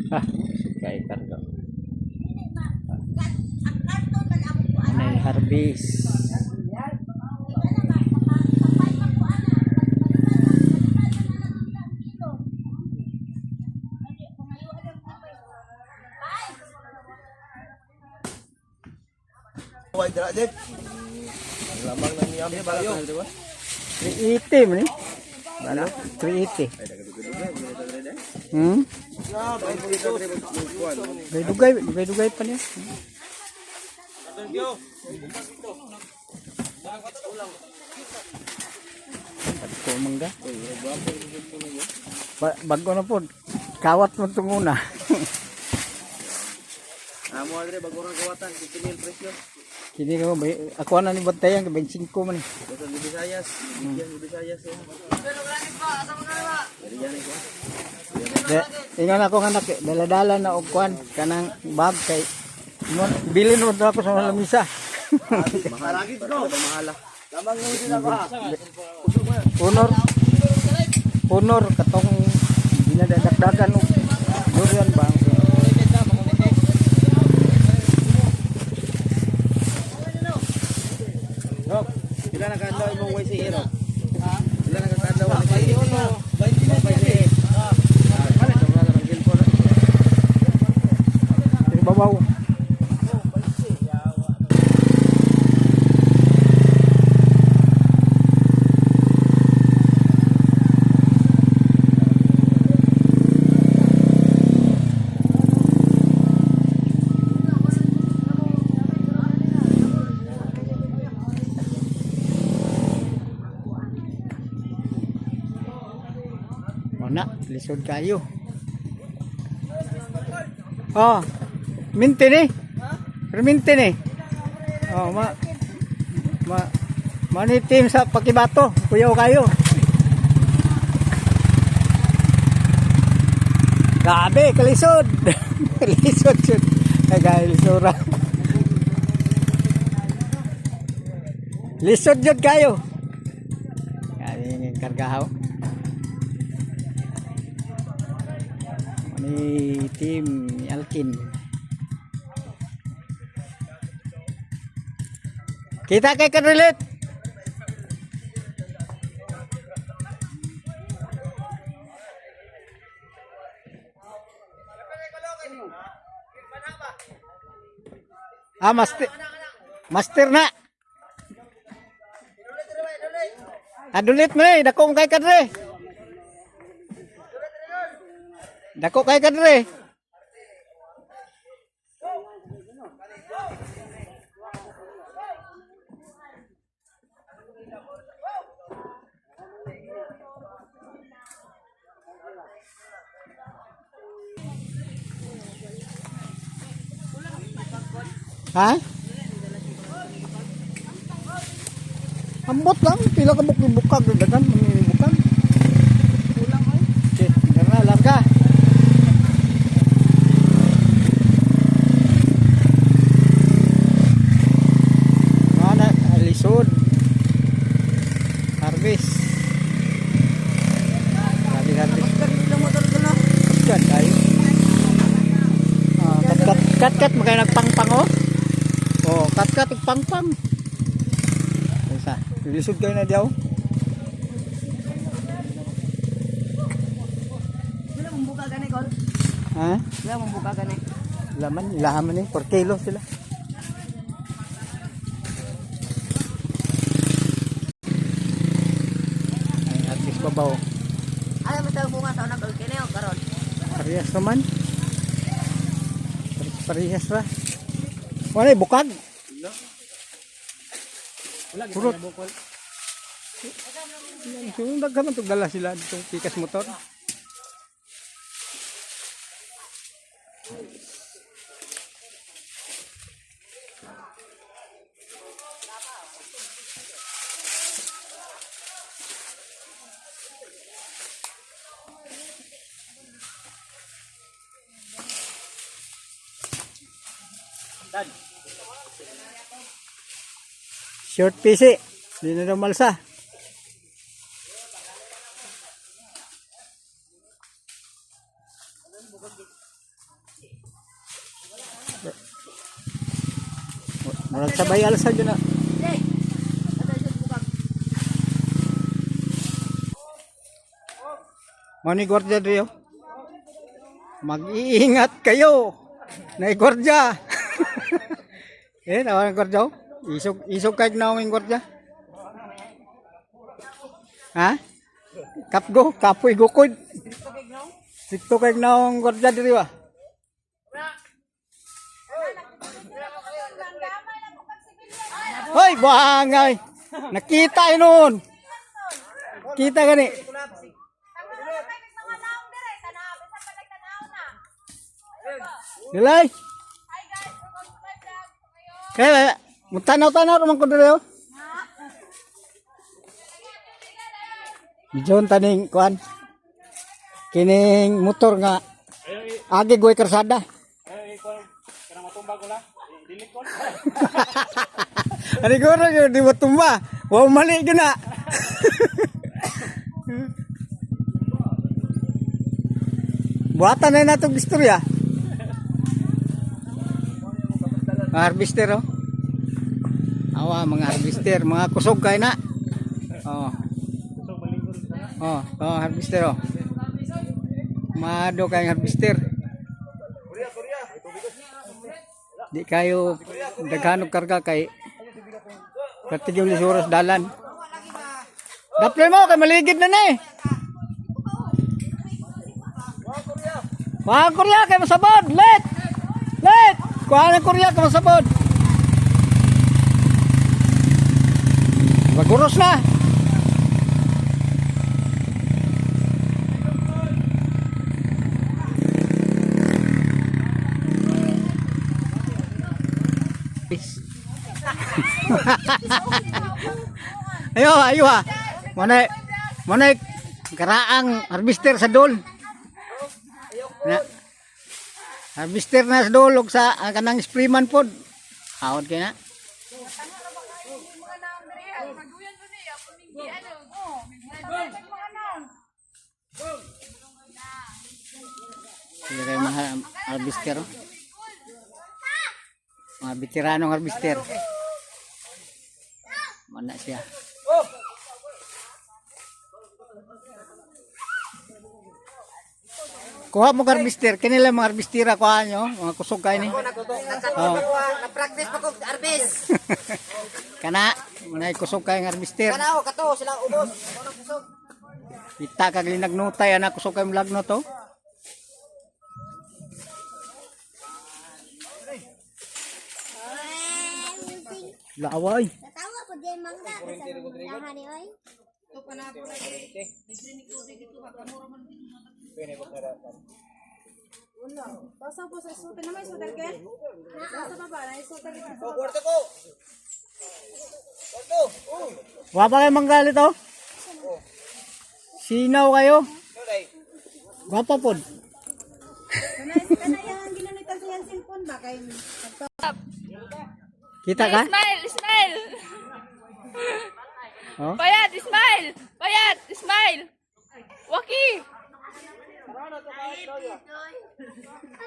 Ha, kay karga. Anay harvest. Way dira jep. Lamang nang niyam tayo. 380 man eh. Balo, 380. Hmm? Dugay-dugay, dugay-dugay pa niya. Ko mangga. Bago na po. Kawat mo itong una. Amo adre bago ra kawatan kini ang presyo. Kini ko, ako na ni Bantayan, 25 man eh. Basta di Visayas, bigyan di Visayas eh. Ingon ako nga anak, dala-dala na og kwan kanang bag kay bilin mo ako sa lamisa. Maragit ko. Mahala. Lamang nang sila ko ha. Honor. Honor katong ginadagdagan og durian ba? Rok, pila na kaadlaw imong YCE Rok? Pila na kaadlaw ang YCE? 29. Yung babaw. Wala, lisod kayo. Oh, minti ni. Perminti ni. Oh, ma ma mani team sa Pakibato, kuyaw kayo. Grabe, kalisod. Kalisod jud. Nagalisura. Lisod jud kayo. Kaya yung kargahaw. Mani team ni Alkin. Kita kay Kadrilit. Ah, master. Master na. Adulit mo eh, dako kay kadre. Dako kay kadre. Ha? Ambot lang, pila ka bukag bukag dagan bukag. Kulang oy. Okay, larga, larga. Mana lisod. Harvest. Grabe harvest. Diyan tayo. Ah, kat kat kat kat makay nagpangpang oh. Oh, kat kat pangpang. Isa, lisod kayo na diyaw. Wala mong buka gani kol. Ha? Wala mong buka gani. Laman, laman eh. 4 kilo sila. Ay, at least babaw. Ay, mo tawag bunga sa unang kol kini og karon. Parehas naman. Parehas ra. Wala, eh, bukag. Purot. Yan, daghan man tong dala sila ditong pikas motor. Short PC. Hindi na daw malsa. Murag sabay alsa gyud na. Jay. Asa isod bukag. Mao ni gwardiya diri oh. Mag-iingat kayo. Nay gwardiya. Eh, tawa ng gwardiya oh. Isog isog kay naong yung gwardiya. Ha? Kapgo, kapoy gukod. Sikto kay naong gwardiya diri ba? Hoy, buhangay. Nakita yun noon. Kita gani. Dilay. Kaya, mutanaw-tanaw naman ko diri oh. Medyo taning kuan. Kining motor nga agi goy karsada. Ani guro gyud di matumba. Wa mali gyud na. Buhatan na natong istorya. Mga harvester oh. Awa mga harvester, mga kusog kay na. Oh. Oh, oh harvester oh. Mado kay harvester. Di kayo daghan og karga kay katigil ni oras dalan. Daploy mo kay maligid na na eh. Kuha ang Korea kay masabod. Let! Let! Kuha ang Korea kay masabod. Maguros na. Peace. Ayo, ayo ha. Muna, muna, karaang harvester sa dol. Na. Harvester na sa dol ug sa ang kanang sprayman pod. Awod kay na. Sige kayo mga harvester. Oh. Mga veteranong harvester. Mana siya. Kuha mo harvester, kanila mga harvestera kuha nyo, mga kusog kayo ni. Oh. Na-practice pa ko arbis. Kana, manay kusog kayo ng harvester. Kanaw kato sila ubos. Kita kag linagnutay anak kusog kayo lagno to. Laway. Natawa ko din mangga sa dahan ni oy. Basta po sa sultan na may sultan ke? Basta pa ba? May sultan dito. Oh, kwarto ko. Kwarto. Oh. Wa pa kayo mangga to? Sinaw kayo? Gwapa pod. Kana yang ginamitan sa iyang cellphone ba kay Kita ka? Smile, smile. Oh? Payat, smile. Payat, smile. Waki.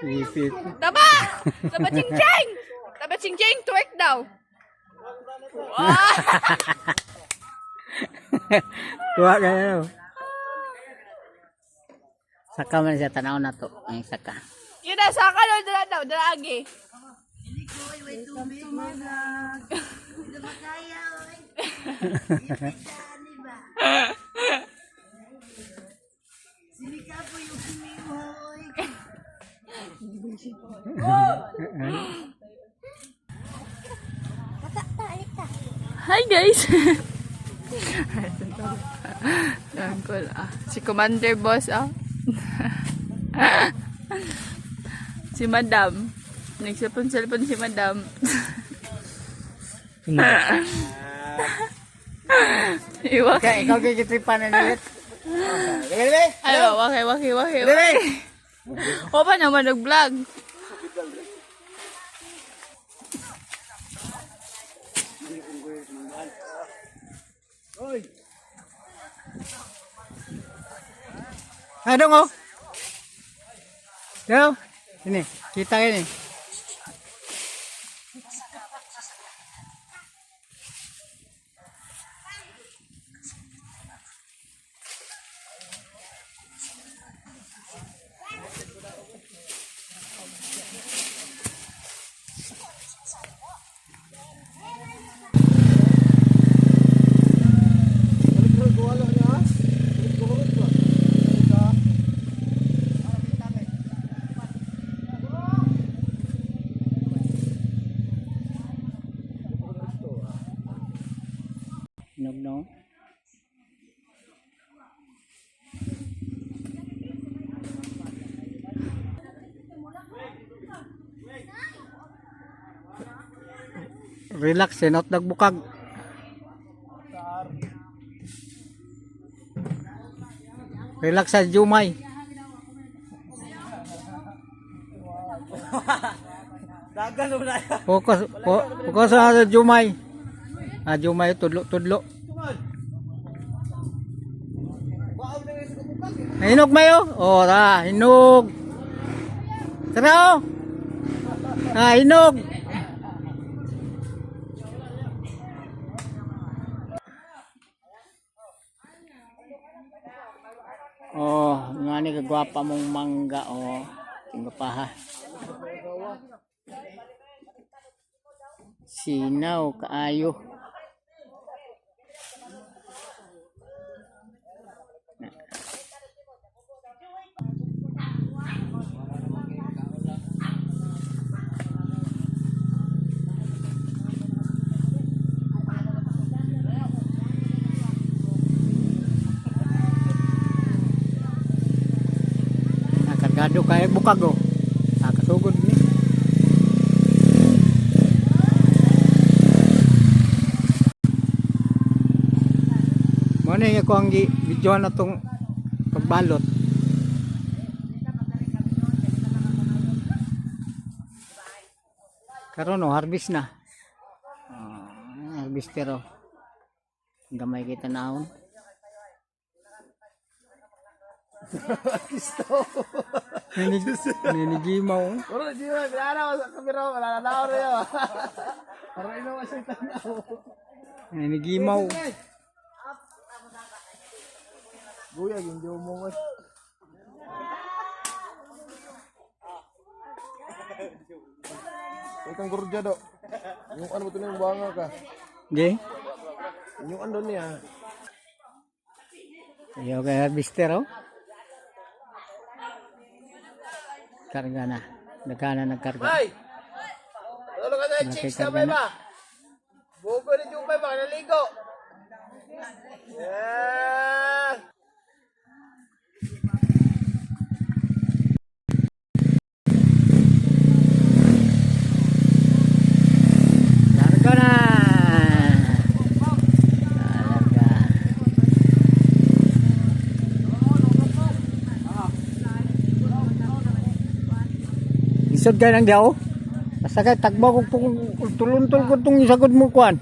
Ipip. Taba. Taba ching ching. Taba ching ching, twerk daw. Wow. Kuha kayo. Saka man siya tanaw na to. Ang saka. Yun na, saka no, dala daw, dala agi. Kata ta alik ta. Hi guys. Uncle, ah. Si Commander Boss ah. Si Madam. Nagselfon-selfon si Madam. Iwa. Kaya ikaw gigitripan na nilit. Dili, Ay, waki, waki, waki, waki. O pa naman nag-vlog. Ay, dong oh. Dong. Ini, kita ini. Relax, sinot nagbukag. Relax sa Jumay. Dagan mo na. Focus, focus sa Jumay. Ah, Jumay, tudlo, tudlo. Hinog mayo? Oh, ra, hinog. Tara oh. Ah, hinog. Oh, nga ni kagwapa mong mangga oh. Tingga pa ha. Sinaw kaayo. Nakargado kay bukag oh. Nakasugod ni. Mo na yung ako ang videohan na tong pagbalot. Karon oh, harvest na. Ah, harvester oh. Gamay kita naon. Kisto. Ninigimaw. Wala di ba wala na sa kamera wala na na rin. Para ino sa tanaw. Ninigimaw. Guya yung mo. Ikang gurja do. Yung ano ba ito na yung banga ka? Di? Yung ano niya. Ayaw kay harvester oh. Karga na. Nagkana nagkarga. Ay! Tulog ka sa chicks na karga na. ba? Bugo ni Jupay ba naligo? Yeah! Larga na! Larga. Isod kayo ng diyaw. Basta kay tagbo kung tuluntol ko itong isagod mo kuan.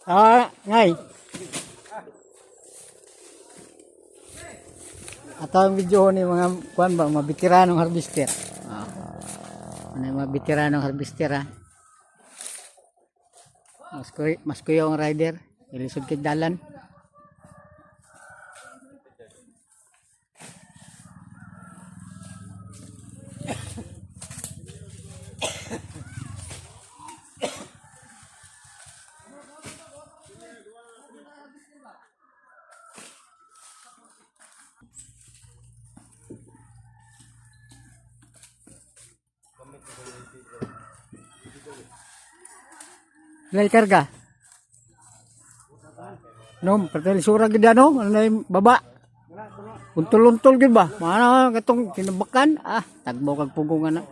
Ah, ngay. Ato ang video ni mga kuan ba, mga veteranong harvester. Ah. Ano yung mga veteranong harvester ha? Mas kuya ang rider. Ilisod kay dalan. Lay karga. No, perteli sura gid ano, ano na yung baba. Untol-untol gid ba? Mana katong tinabakan, ah, tagbo kag pugongan na.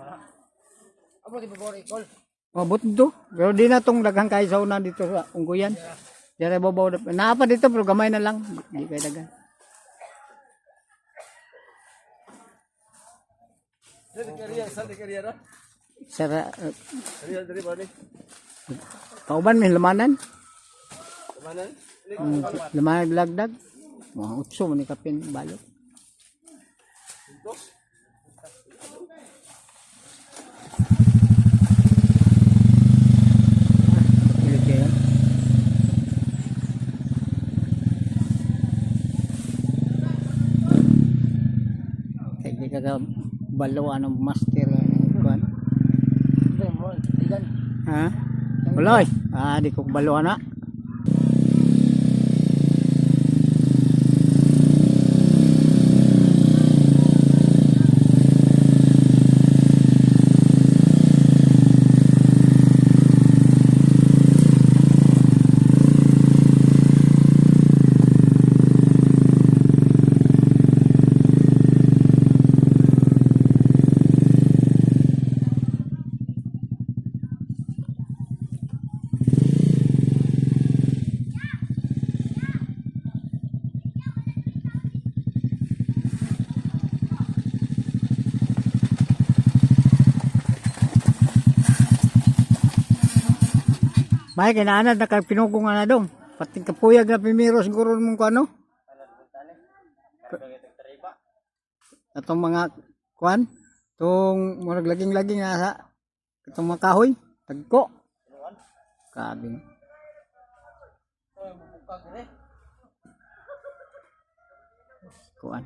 Abot dito. Pero di na tong daghang kay sa una dito sa Unggoyan. Dere babaw na. Naa pa dito pero gamay na lang. Di kay dagan. Sara kauban may lamanan. Lamanan? Lamanan lagdag. Mga utso man ni kapin balot. Ulit kayo. Kaya di ka ka balo anong master kuan. Ha? Wala eh. Ah, di ko balo ana. May kinaanad na kay pinugong nga na dong. Pati kapuyag na pimiro siguro mong kuano. Atong mga kuan, tong murag laging-laging na sa itong mga kahoy, tagko. Kabi. Kuan.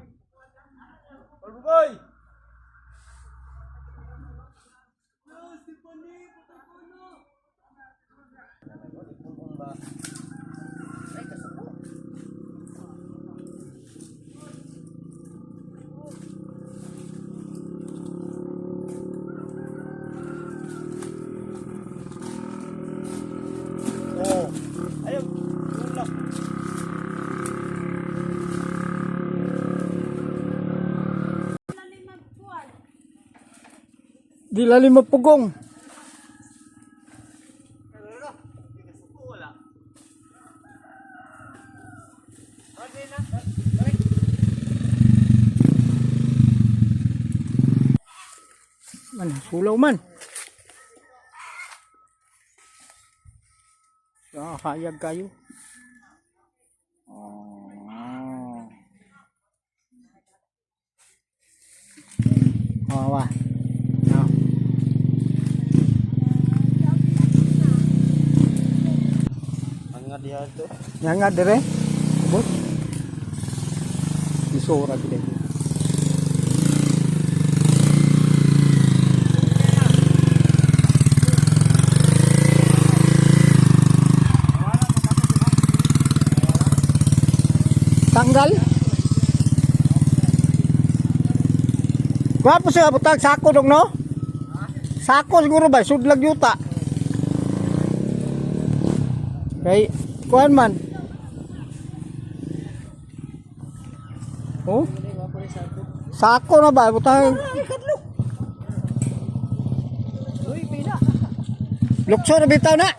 Di lalim mapugong. Man, sulaw man. Ah, hayag kayo. Oh. Oh, wah. No. Ang nga diha to. Nga nga dire. Ubos. Isura gid. Tanggal. Gwapo siya butag sako dong no? Sako siguro ba sudlag yuta. Kay kuan man. Oh? Sako na ba? Butang. Lukso na bitaw na.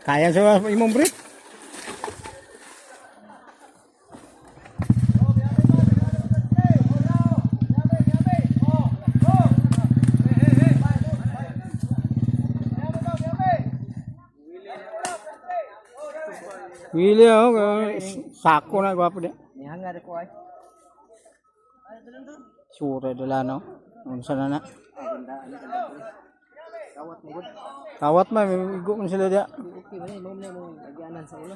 Kaya sa imong brief. Wili oh, sako na gwapo di. Nihangar ko ay. Sure dala no. Unsa na na? Kawat man, may igo man sila diya. Okay, mo na mo agyanan sa ulo.